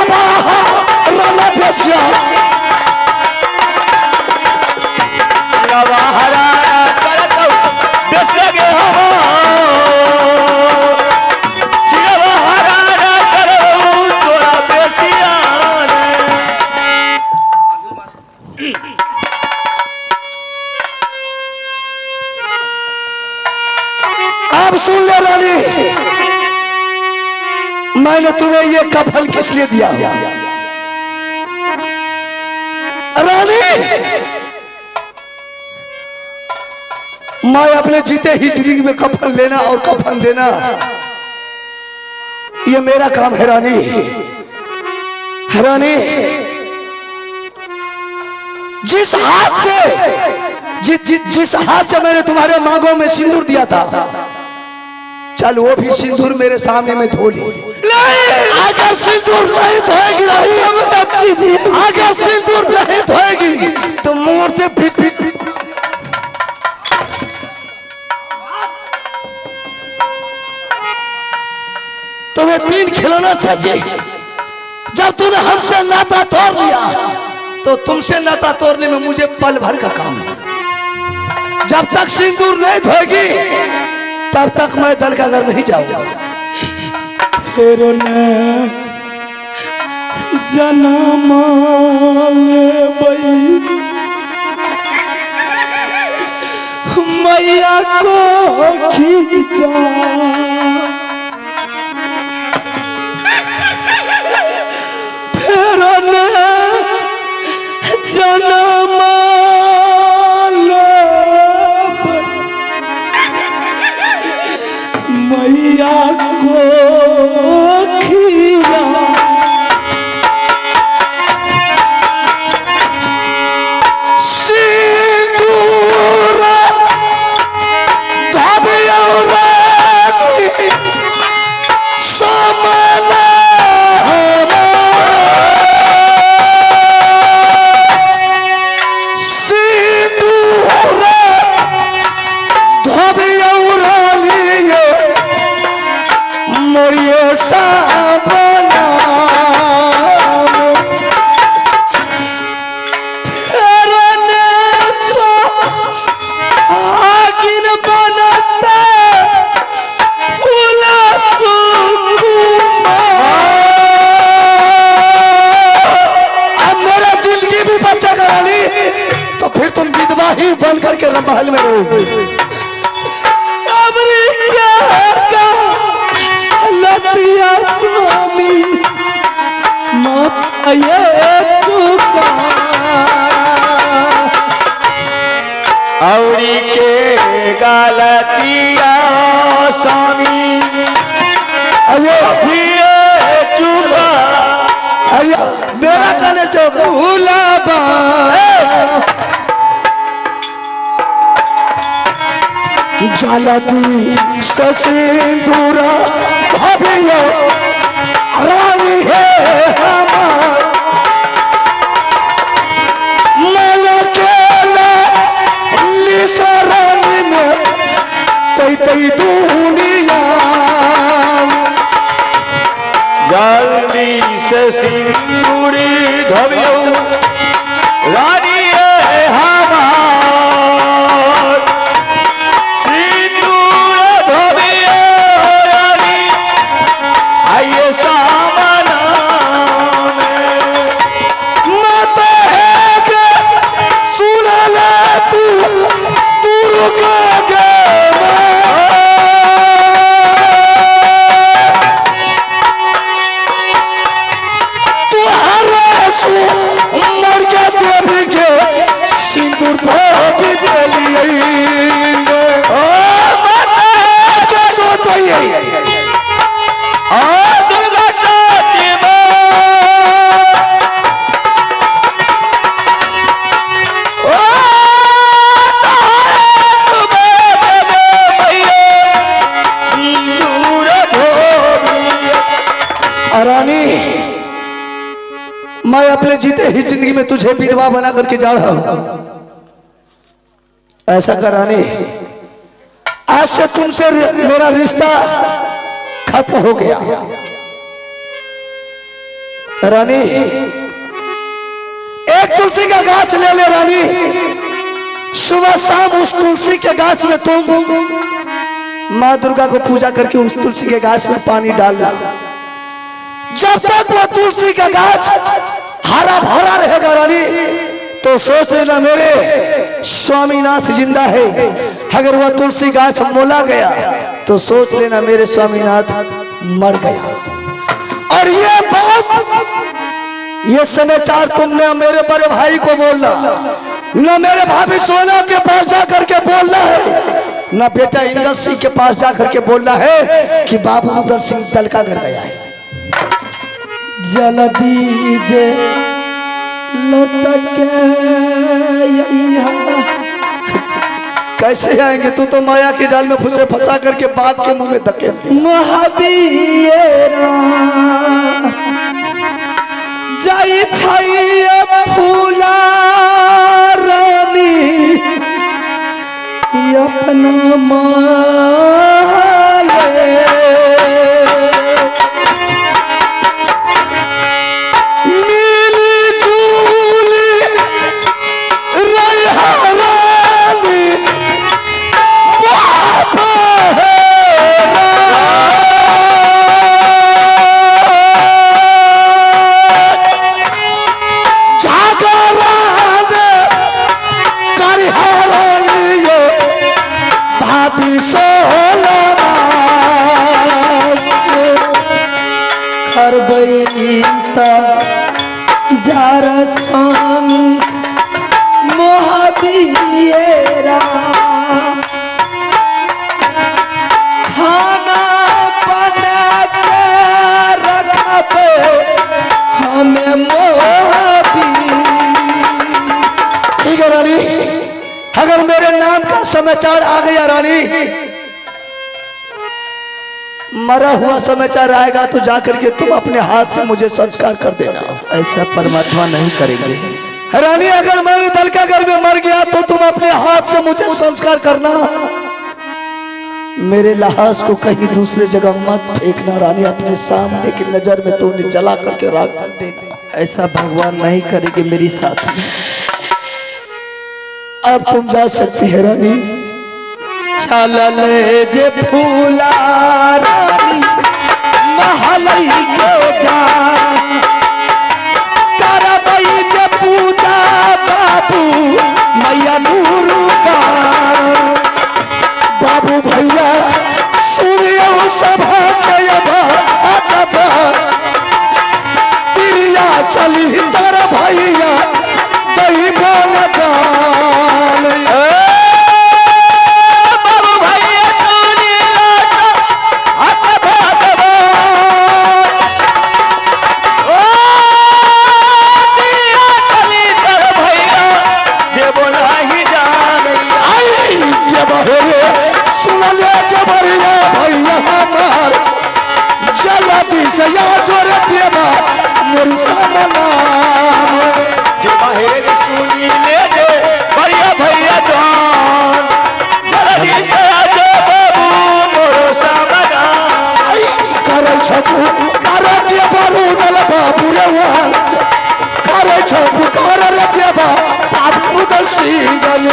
चिड़वा रन बेसिया। चिड़वा हरा करत बेसिया गे हमार। चिड़वा हरा करत तोरा बेसिया रे। अब सुन ले रानी, मैंने तुम्हें ये कफन किस लिए दिया? रानी, मैं अपने जीते ही जिंदगी में कफन लेना और कफन देना ये मेरा काम है। रानी, रानी, जिस हाथ से जिस हाथ से मैंने तुम्हारे मांगों में सिंदूर दिया था, चल वो भी सिंदूर मेरे सामने में धो ली। अगर सिंदूर नहीं धोएगी रानी, अगर सिंदूर नहीं धोएगी तो मूर्ति फिट फिट। तुम्हें 3 खिलौना चाहिए। जब तूने हमसे नाता तोड़ लिया तो तुमसे नाता तोड़ने में मुझे पल भर का काम है। जब तक सिंदूर नहीं धोएगी तब तक मैं दल का घर नहीं जाऊंगा। फिर ने जन्म लेबै मैया को खींचा, फिर ने जन्म लेबै मैया को खीरा। सिंदूर धोबियो रानी सामने हमार। सिंदूर धोबियो रानी मोरिए सामना। फिर ने सुहागिन बनते फूल सुकुमार। अब मेरा जिंदगी भी बचेगा रानी, तो फिर तुम विधवा ही बन करके महल में रहोगी। कब्र क्या का लतिया स्वामी माता ये चुका। औरी के गलतिया स्वामी अयो फिरे चुका। अयो मेरा कहने से होगा। भूलाबा जलती ससिंदूरा धोबियो रानी है हमार। मन के लिसरन में तई तई दुनिया। जल्दी से सिंदूर धोबियो रानी है हमार। सिंदूर धोबियो रानी आइए सामना में। मत है के सुन ले तू दुर्गा गे माँ। तुहरे सु मर के देवी के सिंदूर धोबी देलियै। ओ माता के सोचइयै ओ दुर्गा चाटी माँ। ओ तारे तुम्हें देवे मैया सिंदूर धोबियो। रानी, मैं अपने जीते ही जिंदगी में तुझे विधवा बना करके जा रहा हूं। ऐसा कर रानी, आज से तुमसे मेरा रिश्ता खत्म हो गया। रानी, एक तुलसी का गाछ ले ले रानी, सुबह शाम उस तुलसी के गाछ में तुम माँ दुर्गा को पूजा करके उस तुलसी के गाछ में पानी डालना। जब तक वो तुलसी का गाछ हरा भरा रहेगा रानी, तो सोच लेना मेरे स्वामीनाथ जिंदा है। अगर वह तुलसी गाछ मोला गया तो सोच लेना मेरे स्वामीनाथ मर गया। और ये बात, ये समाचार तुमने मेरे बड़े भाई को बोलना, न मेरे भाभी सोना के पास जा करके बोलना है, न बेटा इंदर सिंह के पास जा करके बोलना है कि बाबू उदर सिंह दलका कर गया है। जल्दी जे लौट के अइहा। कैसे आएंगे? तू तो माया के जाल में फंसे फंसा करके बाघ के मुंह में धकेल दिया। महावीरा जाई छाई फूला रानी अपना माले। मिली जुली रहा रानी, भाभी सोलह करबै त जार स्वामी मोहबियरा खाना बना के रखब हमें मोहबी। ठीक है रानी, अगर मेरे नाम का समाचार आ गया रानी, मरा हुआ समाचार आएगा तो जाकर के तुम अपने हाथ से मुझे संस्कार कर देना। ऐसा परमात्मा नहीं करेंगे रानी। अगर मैं दलका घर में मर गया तो तुम अपने हाथ से मुझे संस्कार करना, मेरे लहास को कहीं दूसरे जगह मत फेंकना रानी, अपने सामने की नजर में तुमने जला करके राख कर देना। ऐसा भगवान नहीं करेंगे मेरी साथ। अब तुम जा सकती है रानी। चलल जे फूला रानी महलई के जा करबई जे पूजा बाबू मैया दुर्गा। बाबू भैया सूर्य सभा के तिरिया चली तर भैया दही बोल जान। बाबू भैया तूने हाथ भगवान ओ दिया चली तर भैया देवो नहीं जानैया। आई जब हे सुनले जबरिया भैया हमार जलदी से या जोरे जेबा मोर सामना। जो बाहेर सुनी ले जे बढ़िया भैया जान जल्दी से आजो बाबू मोरो सामना। आई करे छपु करे जेबरू दल बाबू रे वा करे छपु करे रे जेबा बाबू दल सिंगल।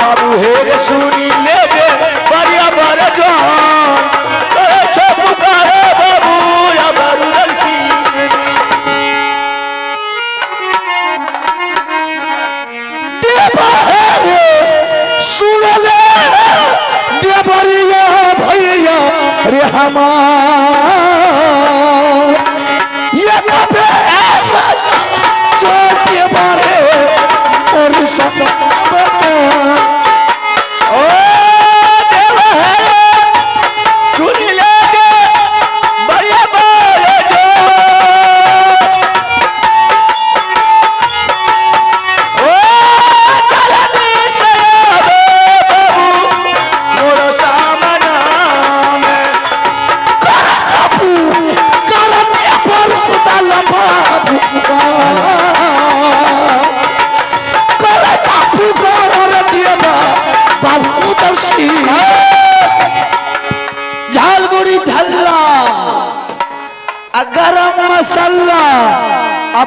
बाबू हेर सुनी ले जे बढ़िया बर जान करे छपु करे बाबू या बाबू दल सिंह। सुनले देवरिया भैया रे हमार ये कबे चोटे बारे और सब ओ देव है सुन ले जे बढ़िया बर जो ओ जल्दी से आवे बाबू मोरो सामना में।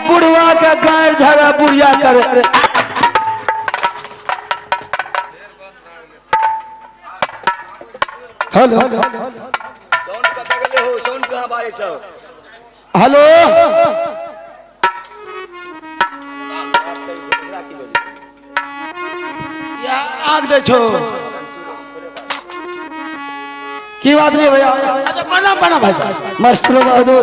बुढ़वा के गाड़ झाड़ा बुढ़िया करे। हेलो हेलो, आग दे छो की बात नहीं भैया। अच्छा प्रणाम प्रणाम भाई साहब। मस्त रहो बहादुर।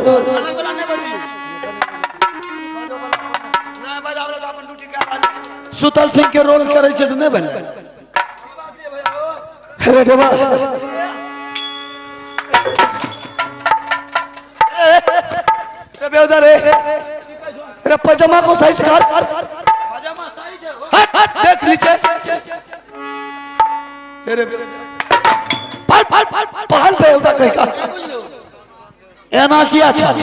सुतल सिंह के रोल करे छै तऽ नहि भेलै। अरे देवा, अरे बेउदा रे, अरे पजामा को सही से कर, हट हट देख नीचे। अरे पहल पहल पहल बेउदा कहीं का एना किया छल?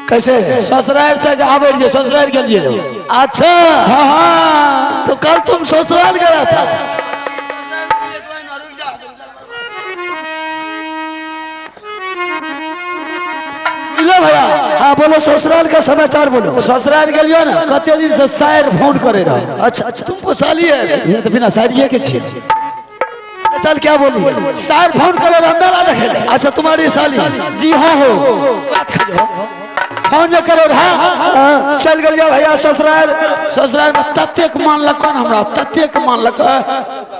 कैसे? ससुराल से आबै रहियै, ससुराल गेलियै रहै। अच्छा हाँ हाँ, तो कल तुम ससुराल गया था। बुझलो भैया? हाँ बोलो, ससुराल का समाचार बोलो। ससुराल गेलियो ने, कते दिन से सायर फोन करे रहे। अच्छा अच्छा, तुमको साली है? ये तऽ बिना सायरिये के छियै। अच्छा, चल क्या बोली? सायर फोन करे रहे मेला देखे ले। अच्छा तुम्हारी साली? जी हाँ हो, बात करियो। फोन जे करे रहे, चल गेलियो भैया ससुराल। ससुराल में ततेक मानलक ने हमरा, ततेक मानलक,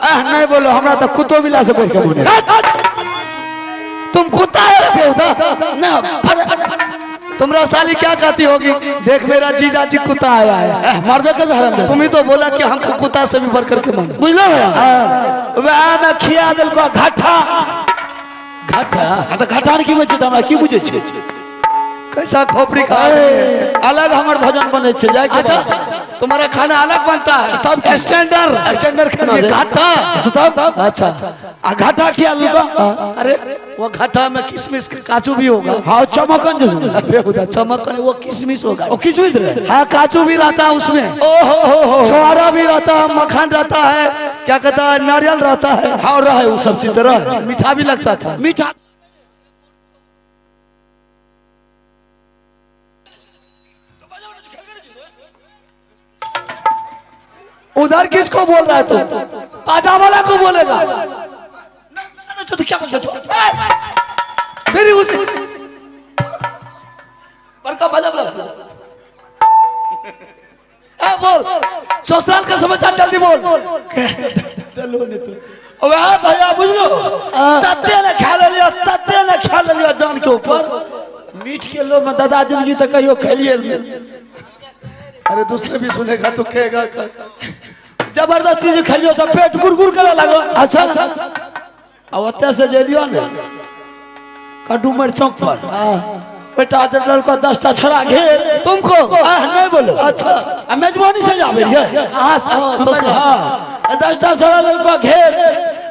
एह नहीं बोलो, हमरा तऽ कुत्तो बिला से बढ़ि के मोने। तुम कुत्ता है रे बेहुदा ना। अरे तुम्हारा साली क्या कहती होगी, देख मेरा जीजा जी कुत्ता आया है। एह मारबे करबे हराम दे। तुम ही तो बोला कि हमको कुत्ता से भी बढ़ करके मानो। बुझलो भैया? वएह में खिया देलको घाटा। घाटा? हाँ तऽ घाटा ने की होइ छै तऽ हमरा की बुझै छै? कैसा खोपड़ी खा रहे हैं? अलग हमर भोजन बनै छै जाय के अच्छा बाद। तुम्हारा खाना अलग बनता है? तब की? स्टैंडर्ड स्टैंडर्ड खाना ये दे। घाटा? तो तब? अच्छा। आ घाटा खिया देलको। अरे वो घाटा में किशमिश का काजू भी होगा। हाँ चमकन जे। बेहुदा चमकन वो किशमिश होगा। ओ किशमिश रे? हाँ काजू भी रहता है उसमें, ओ हो हो हो, छुआरा भी रहता है, मखान रहता है, क्या कहता है नारियल रहता है। हाँ रहे वो सब चीज रहे। मीठा भी लगता था। मीठा। उधर किसको बोल रहा है तू? पाजा वाला को बोलेगा? मेरी उसे बड़का बाजा वाला। ए, बोल ससुराल का समाचार जल्दी बोल। देलो ने तू वएह भैया बुझलो, तते ने खा लेलियो, तते ने खा लेलियो जान के ऊपर मीठ के लोभ में दादा जिंदगी तऽ कहियो खेलिए नहीं। अरे दूसरे भी सुनेगा तो कहेगा जबरदस्ती जे खेलियो तऽ पेट गुड़गुड़ करे लागल। अच्छा आ ओतऽ से जेलियो ने कडुमर चौक पर, बेटा देलको 10टा छोड़ा घेर तुमको। आह नहीं बोलो। अच्छा। आ मेजबानी से जाबे रहियै। हाँ ससुराल। हाँ 10टा छोड़ा देलको घेर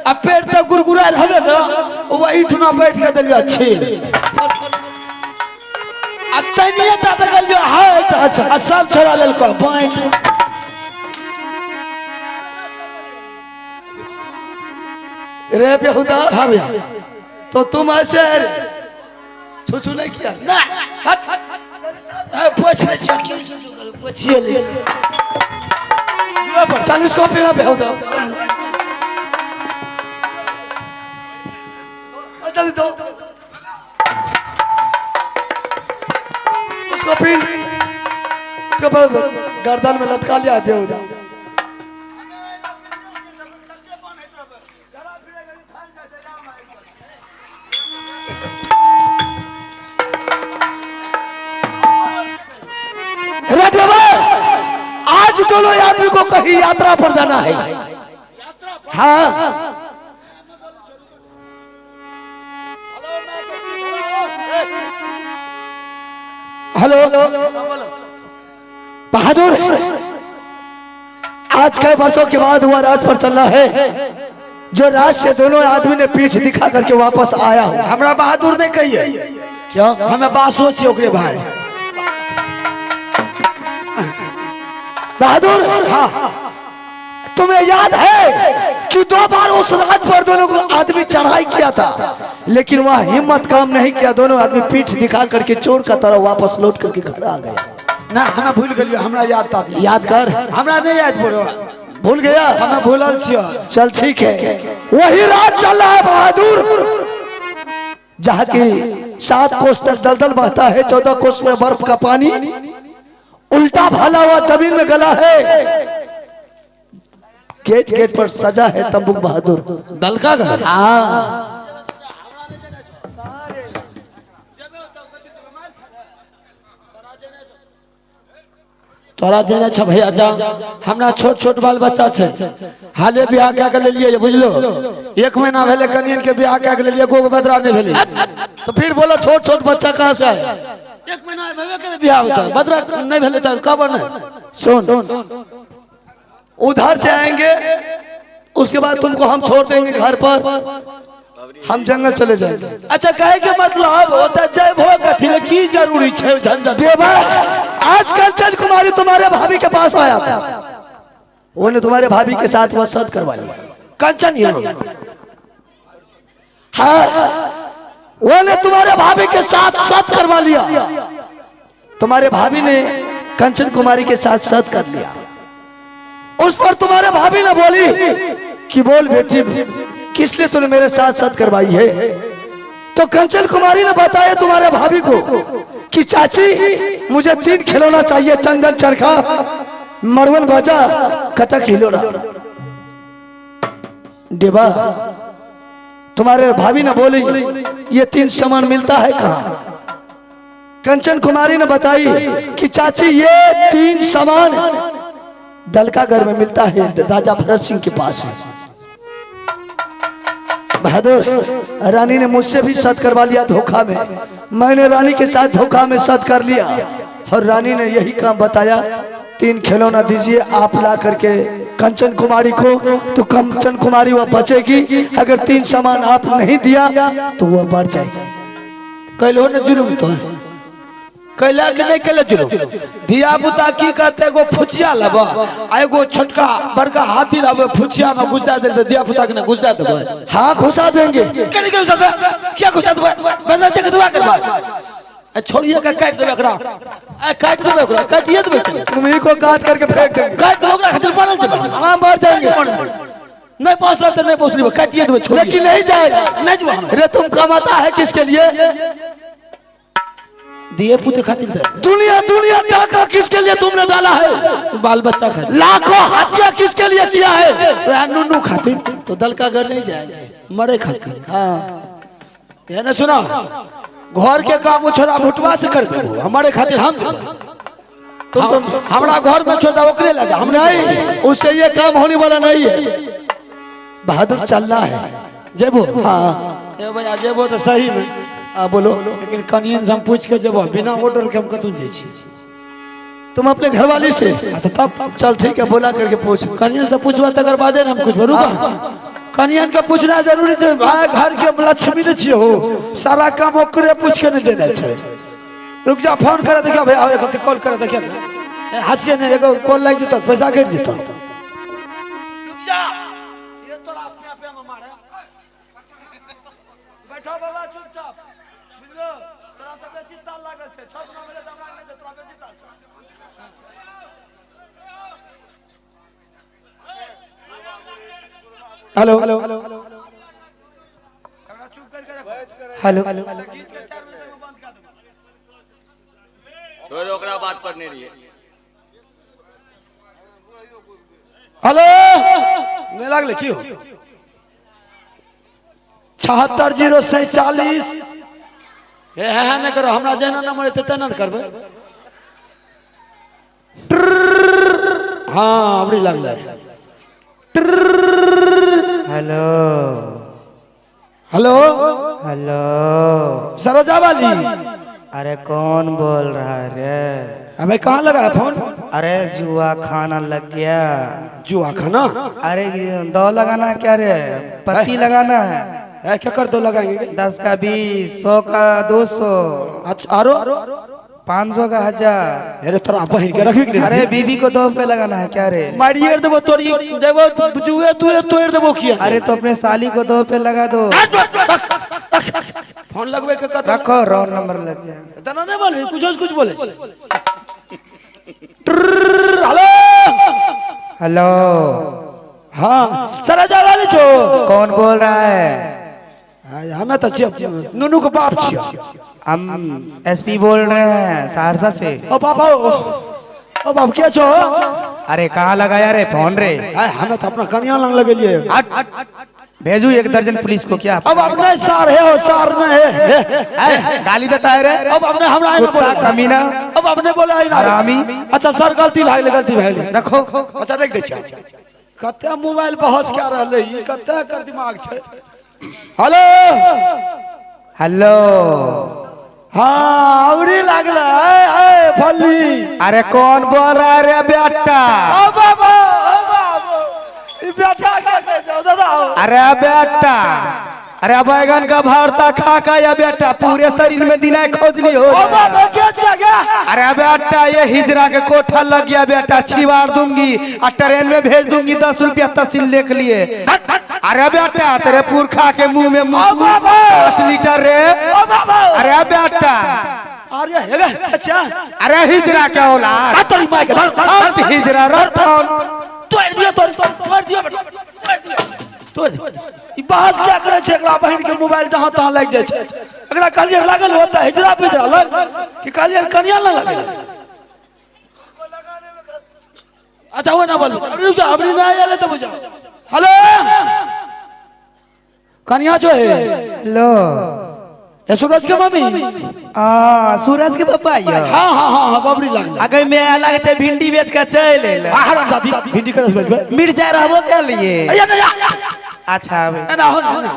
आ पेट तऽ गुड़गुड़ा रहबे कर, वही ठुना बैठ के देलियो छील आ तनिए टा तऽ गेलियो हट। अच्छा। आ सब छोड़ा लेलको बाँटि। रे बेहुदा। हाँ भैया। तो तुम ऐसे छू छू नहीं किया ना हट। पोछ लै छियै, की छू छू करू, पोछिए लै छियै। चल इसको पीना बेहुदा, जल्दी दो उसको पी। उसको गर्दन में लटका लिया बेहुदा। रे देवा, आज दोनों आदमी को कहीं यात्रा पर जाना है। हाँ हेलो बहादुर, आज कई वर्षों के बाद हुआ राज पर चलना है, जो राज से दोनों आदमी ने पीठ दिखा करके वापस आया हूं। हमरा बहादुर नहीं कहिए। क्यों? हमें बासो छियै ओकरे भाई। बहादुर हाँ तुम्हें याद है कि 2 बार उस रात पर दोनों को आदमी चढ़ाई किया था, लेकिन वह हिम्मत काम नहीं किया, दोनों आदमी पीठ दिखा करके चोर का तरह वापस लौट करके घर आ गए। ना हमरा भूल गेलियो, हमरा याद ता दिया। याद कर। हमरा नहीं याद पड़ो। भूल गया? हमें भूलल छियो। चल ठीक है, वही रात चल रहा है बहादुर, जहाँ की 7 कोस तक दलदल बहता है, 14 कोस में बर्फ का पानी, उल्टा भाला हुआ जमीन में गला है, गेट गेट पर सजा है तंबुक बहादुर। दलका घर। हाँ तोरा जेना छ भैया जा, हमरा छोट छोट बाल बच्चा छै, हाले बियाह कए के लेलियै बुझलो, 1 महीना भेलै कनियन के बियाह कए के लेलियै, गोग बदरा नहि भेलै। तो फिर बोलो छोट छोट बच्चा कहाँ से आया? 1 महीना भेबे के बियाह होता, बदरा नहीं भेलै त कब नहि। सुन, उधर से आएंगे, उसके बाद तुमको हम छोड़ देंगे घर पर, हम जंगल चले जाएंगे। अच्छा कहे के मतलब ओतऽ जयबो कथी ले, की जरूरी छै झंझट? देवा, आज कंचन कुमारी तुम्हारे भाभी के पास आया था, उन्होंने तुम्हारे भाभी के साथ वह सद करवा लिया। कंचन यो? हाँ, उन्होंने तुम्हारे भाभी के साथ सद करवा लिया। तुम्हारे भाभी ने कंचन कुमारी के साथ सद कर लिया। उस पर तुम्हारे भाभी ने बोली कि बोल बेटी, किस लिए तूने मेरे साथ सद करवाई है? तो कंचन कुमारी ने बताया तुम्हारे भाभी को कि चाची मुझे 3 खिलौना चाहिए, चंदन चरखा, मरवन बाजा, कटक हिलोरा। देवा, तुम्हारे भाभी ने बोली ये 3 सामान मिलता है कहाँ? कंचन कुमारी ने बताई कि चाची ये 3 सामान दलका घर में मिलता है, राजा भरत सिंह के पास है। बहादुर, रानी ने मुझसे भी सद करवा लिया धोखा में, मैंने रानी के साथ धोखा में सद कर लिया, और रानी ने यही काम बताया, 3 खिलौना दीजिए आप ला करके कंचन कुमारी को, तो कंचन कुमारी वह बचेगी, अगर 3 सामान आप नहीं दिया तो वह मर जाएगी। कैलो न जुलुम तो कैला के नहीं कैले जुलुम। धिया पुता की कहते, एगो फुचिया लेब आ एगो छोटका बड़का हाथी लेब, फुचिया में घुसा दे, धिया पुता के घुसा देबै। हाँ घुसा देंगे। के घुसा देबै? क्या घुसा देबै? बदला के दुआ करबै। छोड़िए के काटि देबै ओकरा, काटि देबै ओकरा, काटिए देबै। तुम्ही को काट करके फेंक देंगे। काटि देबै ओकरा खातिर बनल छै। हाँ मर जाएंगे। नहीं पहुँचल तो नहीं पहुँचली, काटिए देबै, छोड़िए। लेकिन नहीं जाएगा। नहीं जुआ। अरे तुम कमाता है किसके लिए? दिए पुत्र खातिर। दुनिया दुनिया टाका किसके लिए तुमने डाला है? बाल बच्चा खातिर। लाखों हत्या किसके लिए किया है? नुनू खातिर। तो दल का घर नहीं जाएंगे, मरे खातिर। हाँ है ना, सुना घर के काम छोड़ा भुटवा से कर देबो, हमारे खातिर हम तुम हमरा घर में छोड़ा ओकरे ला जा, हम नहीं, उससे ये काम होने वाला नहीं है। बहादुर चलना है जेबो। हाँ ए भैया जेबो तो सही में। आ बोलो। लेकिन कनियन से हम पूछ के जेबो, बिना ऑर्डर के हम कतौ जाइ छी। तुम अपने घरवाली से? तब चल ठीक है, बोला करके पूछ। कनियन से पूछबा तकर बादे हम कुछ रुका। कनियन के पूछना जरूरी छै भाई, घर के लक्ष्मी ने छियै हो, सारा काम ओकरे पूछ के नहीं देने छै। रुक जा, फोन करे देखियो भैया, एक कॉल करे देखियो ने, हंसिए ने, एगो कॉल लागि जेतौ पैसा कटि जेतौ। रुक जा, ये तोरा अपने आपे में मारे। बैठो बाबा चुपचाप, बुझलो तोरा से बेसी ताल लागल छै, छत न भेलै त हमरा नहि, तोरा बेसी ताल छै। हेलो हेलो हेलो, छोड़ ओकरा बात पर नहीं रहिए। हेलो नहीं लागले की हो? 76 0 47। हे हे नहीं करो, हमरा जेना नंबर एते तेना करबै। हाँ अबरी लागले। हेलो हेलो हेलो, सरोजा वाली। अरे कौन बोल रहा है रे? अबे कहाँ लगा है फोन? अरे जुआ खाना लग गया। जुआ खाना? अरे दो लगाना क्या रे, पत्ती लगाना है। क्या कर दो लगाएंगे? 10 का 20, 100 का 200। अच्छा आरो 500 का 1000। अरे तोरा बहिन के रखी के। अरे बीबी को 2 पे लगाना है क्या रे? मारिए देबो तोरी देबो जुए तू तोड़ देबो किया। अरे तो अपने साली को 2 पे लगा दो। फोन लगबे के कत रखो, रॉन्ग नंबर लग गया। तना नहीं बोलबे, कुछ कुछ बोले। हेलो। हाँ सर वाले छो। कौन बोल रहा है? हमें तो छियै नुनू के बाप छियै। हम एसपी बोल रहे हैं सहरसा से। ओ बाप ओ बाप के छो? अरे कहाँ लगाया रे फोन रे? हमें तो अपना कनिया लंग लगेलिए। भेजू 1 दर्जन पुलिस को क्या? अब अपने सार है और सार नहीं है। गाली देता है रे। अब अपने हमरा ना बोला कमीना। अब अपने बोला है हरामी। अच्छा सर गलती भाई गलती भाई रखो। अच्छा देख दे कते मोबाइल बहस क्या रहले ई कते कर दिमाग छै। Hello hello. हाँ अवरी लागल है फल्ली। अरे कौन बोल रहा है रे बेटा? ओ बाबा ओ बाबा ई बेटा का कह जाओ दादा। अरे बेटा, अरे बैगन का भरता खा का या बेटा पूरे शरीर में दिना खोजली हो। अरे बेटा ये हिजरा के कोठा लग गया बेटा, छिवार दूंगी और ट्रेन में भेज दूंगी 10 रुपया तहसील लेख लिए। अरे बेटा तेरे पुरखा के मुंह में 5 लीटर रे। अरे बेटा अरे अच्छा अरे हिजरा के औलाद हिजरा तोड़ दियो तोड़ दियो तोड़ दियो। ई बहस क्या करे छै? एकरा बहिन के मोबाइल जहां तहां लागि जाइ छै। एकरा कहलियै लागल होता हिजरा पिजरा लग कि कहलियै कनिया ना लागल। अच्छा वो ना बोलू अबरी जा अबरी ना आयल त बुझा। हेलो कनिया जो है। हेलो ये सूरज के मम्मी? आ सूरज के पापा ये। हां हां हां बबरी लागल। अगर मैं लागे छै भिंडी बेच के चल एले। हराम दादी भिंडी के बेचबे मिर्चा रहबो के लिए। अया ना अच्छा ना हो ना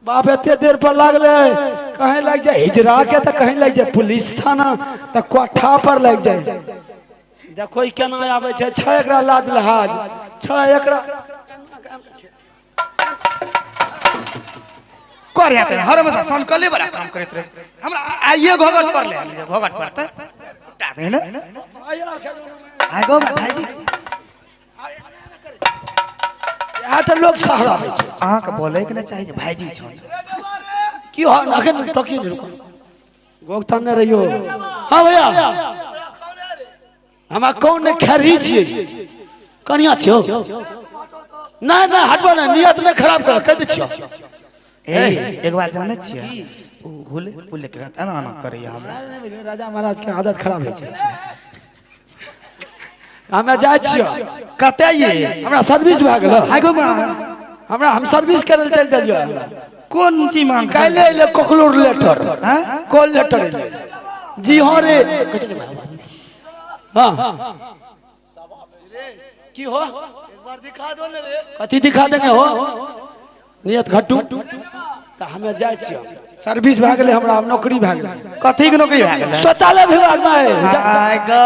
बाप एते देर पर लागले कहीं लग जाए हिजरा के त कहीं लग जाए पुलिस थाना त कोठा पर लग जाए। देखो ई केना आबै छै। छै एकरा लाज लहाज छै एकरा कर याते हर हमेशा सनकले वाला काम करैत रहे। हमरा आइए घोघट पर ले घोघट पड़ता टा दे ना आइ गो भाईजी यहाँ त लोग सहराबै छै। अहाँ के बोले के ना चाहिए भाईजी छौ की हो अखन टोकी नहीं रुको गोगता ने रहियो। हां भैया हमरा कौन ने खरी छियै कनिया छियो ना ना हटबो ना नियत ने खराब कर कह दे छियो। ए एक बार जानै छियै ओ हुले पुले के एना एना करैया हमरा। राजा महाराज के आदत खराब होइ छै। हमे जाइ छियो कते ये हमरा सर्विस भए गेल। हाय गो मां हमरा हम सर्विस करल चलि देलियो। कोन चीज मांग काल्हि एले ककरो लेटर। हां कॉल लेटर एले जी हां रे। हां की हो एक बार दिखा दो ने रे। कथी दिखा देंगे हो नियत घटू। त हमे जाइ छियो सर्विस भए गेलै हमरा नौकरी भए गेलै। कथी के नौकरी भए गेलै? शौचालय विभाग में हाय गो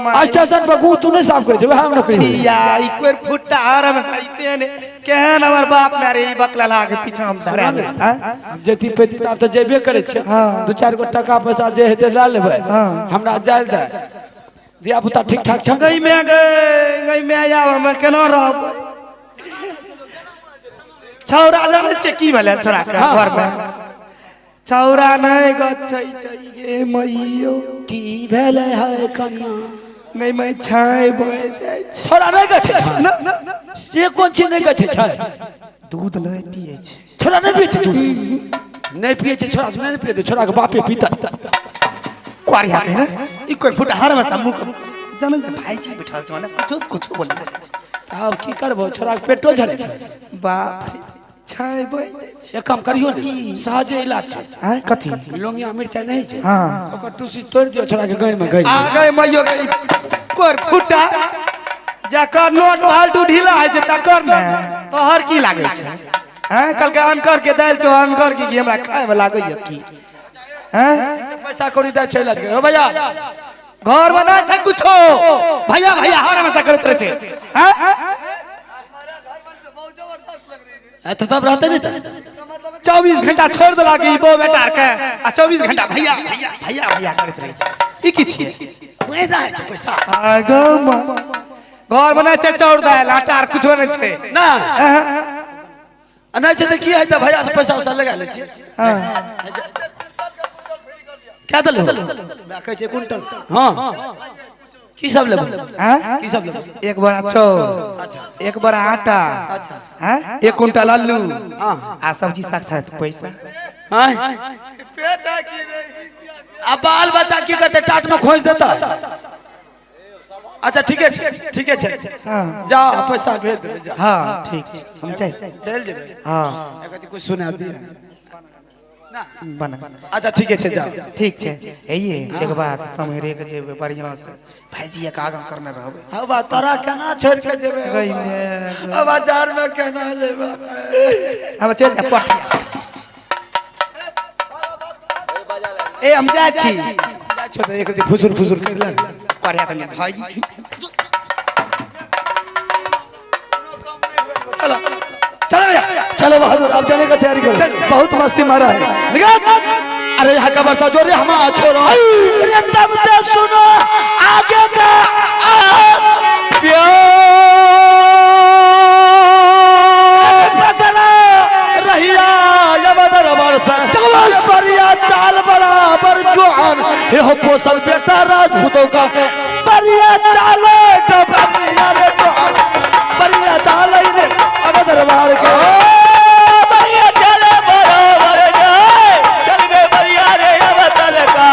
मां स्टेशन पर गू तू नहीं साफ करै छै वएह नौकरी। छिया ई कोर फुट्टा हर हमेशा इते ने केहन हमर बाप मारे ई बकला के पीछा हम धरा ले। हम जेती पेती आब त जेबे करै छियै। 2-4 गो टका पैसा जे हेतै लए लेबै। हमरा जाय दे। धिया पुता ठीक ठाक छै? गई में गई गई में आब हम केना रहब? छौरा जानै छियै की भेलै छौरा के घर में? छौरा नहीं गछै छै गे मैयो की भेलै है कनिया? नहीं मैं छाय बह जाइ छै। छौरा नहीं गछै छै से कोन चीज नहीं गछै छै? दूध नहीं पियै छै। छौरा नहीं पियै छै दूध? नहीं पियै छै छौरा नहीं पियै छौरा के बापे पीता। कुआरी हाथे ना ई कोई फुट हर हमेशा मुंह जानै छै भाईजी बैठल छै ने कुछो से कुछो बोलै छै। आब की करबो छौरा के पेटो झरै छै। बाप रे छाय बह जाइ छै। एक काम करियो ने सहजे इलाज छै। हां कथी? लौंगिया मिरचाई नहीं छै। हां ओकर टूसी तोड़ दियो छौरा के गैर में गैर आ गई मैयो गई कोर फुटा जकर नोट फालतू ढीला है छै तकर ने तोहर की लागै छै? हैं कल के अनकर के दालि छौ अनकर के घी हमरा खाय में लागै या की? हैं पैसा कौड़ी दै छै इलाज करे। ओ भैया घर में नहीं छै कुछो। भैया भैया हर हमेशा करैत रहै छै। हैं तो तब रहते नहीं था 24 घंटा छोड़ देला कि ई बो बेटा के आ 24 घंटा भैया भैया भैया भैया करैत रहै छै। ई की छियै? पैसा है पैसा। आ गौ मां घर में नहीं छै चाउर दालि आटा आर कुछो नहीं छै ना नहीं छै त की है त भैया से पैसा उसा लगा लै छियै। हां क्या दलो मैं कहै छै कुंटल। हां की सब लेबै? हाँ? की सब लेबै? एक बोरा चाउर, एक बोरा आटा, हाँ? एक कुंटल आलू आ सब्जी साग साथ पैसा। हाँ? आ बाल बच्चा की करते? टाट में खोज देता। अच्छा ठीक है, ठीक है। हाँ। जा पैसा भेज देबै, जा। हाँ ठीक छै, हम चल चल जेबै। हाँ। एक कुछ सुना दिए बना। अच्छा ठीक है, जा। ठीक छै। हे एक बात सम्हरे के जेबै बढ़िया से, भाईजी एक आगाँ करने रहबै। हवा तोरा केना छोड़ के जेबै? गई में। अब बाजार में केना जेबै? हम चल जा पठिया। ए हम जाइ छी। जाइ छौ तऽ एक रति फुसुर फुसुर कर ले। करिया तऽ भाई छी। चलो चलो भैया। चलो बहादुर, अब जाने का तैयारी करो, बहुत मस्ती मारा है। निकाल। अरे यहाँ का बर्ताव जोरे हम छोड़ो। अरे तब तो सुनो आगे का प्यार रहिया यमदर बरसा बढ़िया चाल बराबर जोहन हे हो पोसल बेटा राजपूतों का बढ़िया चाल बढ़िया रे जोहन बढ़िया चाल रे अब दरबार के बढ़िया चले बराबर जाए चल गए बढ़िया रे अब तल का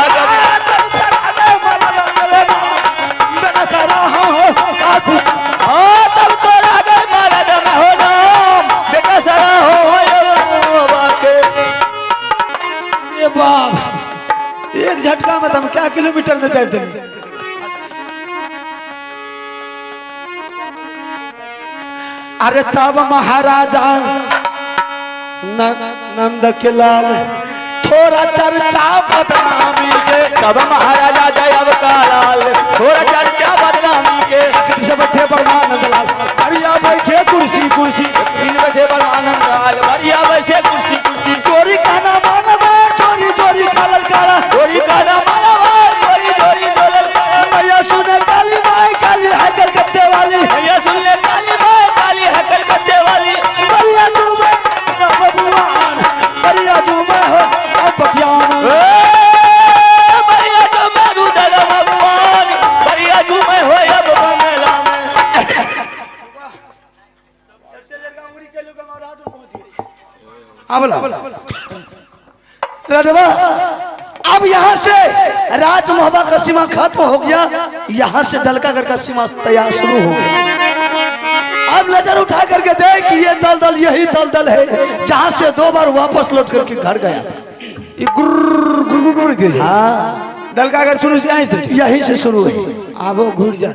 बेटा सारा हो राजपूत। हाँ तब तो रागे मरद में हो नाम बेटा सारा हो बाके। ये बाप एक झटका में तुम क्या किलोमीटर में तैर दिली। अरे तब महाराजा नंद के लाल थोड़ा चर्चा बदनामी के। तब महाराजा जय अब का लाल थोड़ा चर्चा बदनामी के। से बैठे परमानंद लाल बढ़िया बैठे कुर्सी कुर्सी। दिन बैठे परमानंद लाल बढ़िया बैठे कुर्सी कुर्सी। चोरी खाना मानव चोरी चोरी खालल कारा चोरी खाना मानव चोरी चोरी खालल कारा। मैया सुने काली माई काली है कलकत्ते वाली। मैया सुन ले काली माई काली है कलकत्ते वाली। बढ़िया झूमे बबुआन बढ़िया झूमे हो और पटियान। बढ़िया झूमे रुदल बबुआन बढ़िया झूमे हो अब बंगला में। आबला रडवा, अब यहाँ से राजमोहबा का सीमा खत्म हो गया, यहाँ से दलकागढ़ का सीमा तैयार शुरू हो गया। अब नजर उठा करके देख, ये दलदल यही दलदल है जहाँ से दो बार वापस लौट करके घर गया था। ये गुर्र गुर्र गुर्र के। हाँ दलकागढ़ शुरू से यहीं से, यहीं से शुरू है। अब वो घुर जा,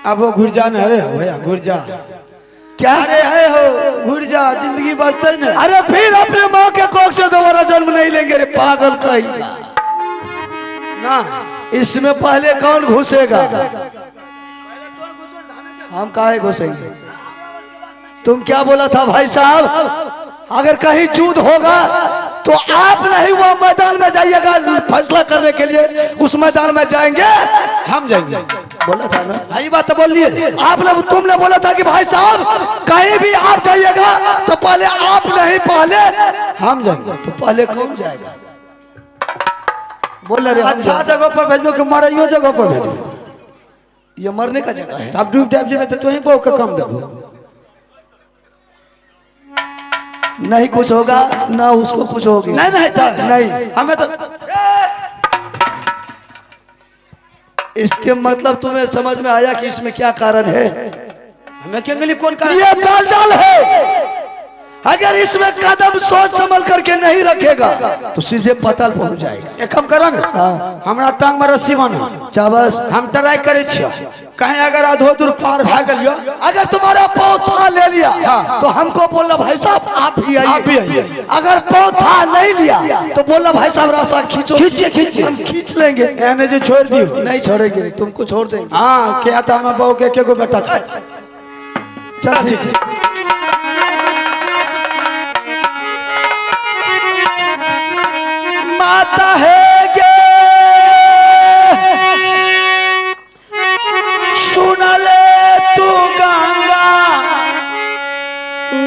अब वो घुर जा ना है भैया, घुर जा। क्या? अरे है हो घुर जा, जिंदगी बचते ना। अरे फिर अपने माँ के कोख से दोबारा जन्म नहीं लेंगे रे पागल कहीं ना। इसमें पहले कौन घुसेगा? हम काहे घुसेंगे? तुम क्या बोला था भाई साहब? अगर कहीं चूत होगा तो आप नहीं वो मैदान में जाइएगा फैसला करने के लिए, उस मैदान में जाएंगे हम जाएंगे, बोला था ना भाई? बात तो बोल लिए आप लोग। तुमने बोला था कि भाई साहब कहीं भी आप जाइएगा तो पहले आप नहीं पहले हम जाएंगे, तो पहले कौन जाएगा? बोल रहे अच्छा जगह पर भेजो कि मरइयो जगह पर भेजो? ये मरने का जगह है। तब डूब डाब जेबे तो तुही बहू के कम देबो। नहीं कुछ होगा ना उसको कुछ होगी। नहीं नहीं नहीं हमें तो इसके मतलब तुम्हें समझ में आया कि इसमें क्या कारण है? हमें क्या कौन कारण? ये दलदल है, अगर इसमें कदम सोच संभल करके नहीं रखेगा तो सीधे पताल पहुंच जाएगा। एक काम करो ना, हमरा टांग में रस्सी बान्हो। चाबस। हम ट्राई करे छियो, कहीं अगर आधो दूर पार भा गेलियो, अगर तुम्हारा पाँव था ले लिया, हाँ। तो हमको बोलना भाई साहब आप ही आइए, आप ही आइए। अगर पाँव था नहीं लिया तो बोलना भाई साहब रास्ता खींचो, खींचिए खींचिए, हम खींच लेंगे। एने जे छोड़ दियो। नहीं छोड़ेंगे, तुमको छोड़ देंगे। हाँ क्या था, हम बहू के गो बेटा छै। चल ठीक। माता है गे सुन ले तू गंगा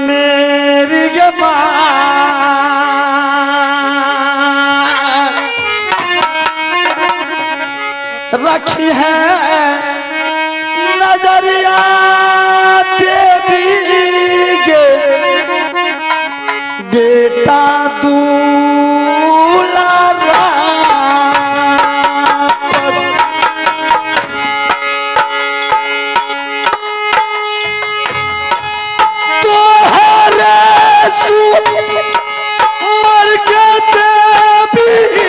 मेरी गे माँ, रख रखी है नजरिया देवी गे बेटा दूला तोहरे सु मर के देवी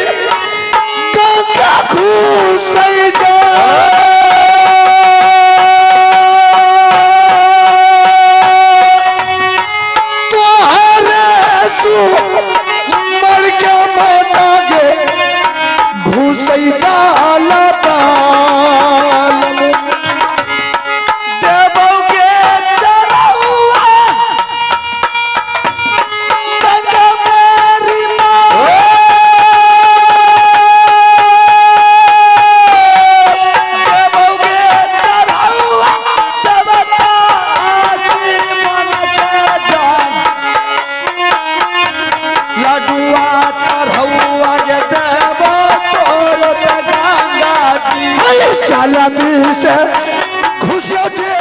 गंगा घुसै जा। तोहरे सु मर के माता गे घुसै दाल दाल में। देवोगे चरौआ गंगा मेरी माँ देवोगे चरौआ देवता आशी मन के जान लडुआ चढ़ौआ गे देवो तोर त गंगा जी चला से खुश उठे।